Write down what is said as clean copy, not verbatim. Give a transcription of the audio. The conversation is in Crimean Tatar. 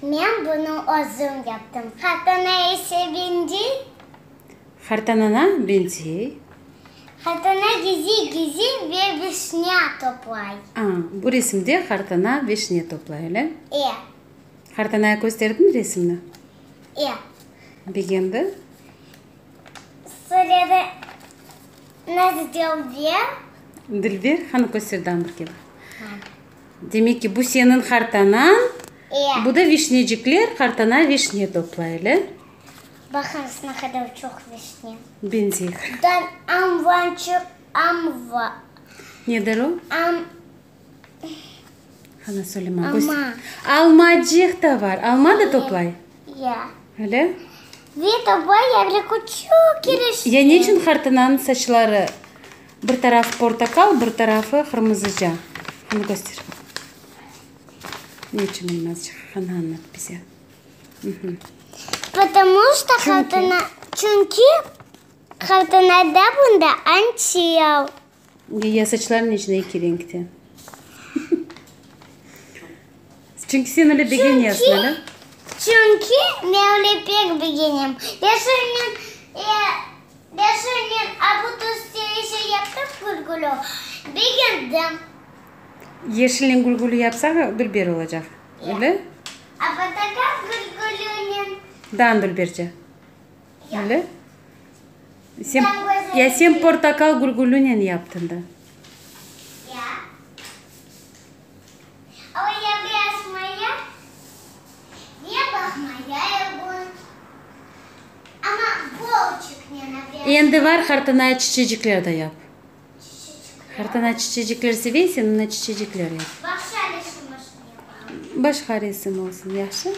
Men bunı özüm yaptım. Qartana ise beñzey. Qartanana beñzey. Qartana geziy-geziy ve vişne toplay. A, bu resimde qartana vişne toplay, öyle? E. Qartanaya kösterdiñ resimni? E. Begendi? Söyledi, Nasıl Dilber? Dilber, qani köster daa bir kere. Demek ki, bu seniñ qartanañ, E. bu da vişnecikler, qartana vişne toplay, öyle? Baqıñız, ne qadar çoq vişne. Beñzey. Dan amvançıq, amva. Nedir o? Am. Qani, söyle maña, köster. Alma. Almacıq da bar. Alma da toplay? Ya. Öyle? Ve toplay, yani küçük kirişte. Ya ne içün qartananıñ saçları bir tarafı portaqal, bir tarafı qırmızıca? Qani, köster. Ne içün, Elmazçıq? Qani, añlat bize. Потому что qartana, çünki qartanada bunda ançiyal. Ya saçların ne içün eki renkte? Çünki sen öyle begenesiñ, öyle? Çünki men öyle pek begenem. Yeşilnen, yeşilnen a bu tüste şey yaptım gülgülü, begendim. Yeşilnen gülgülü yapsañ, dülber olacaq, öyle? A portaqal gülgülünen. Daa dülberce, öyle? Sen, ya sen portaqal gülgülünen yaptıñ da. Ya. O ya beyazmaya, ya baqmaya bu. Amma bolçıqnen Endi var, qartanaya çiçecikler de yap. Qartana çiçecikler seve, sen ona çiçecikler yap. Başqa resim olsun yapalım. Başqa resim olsun, yahşı.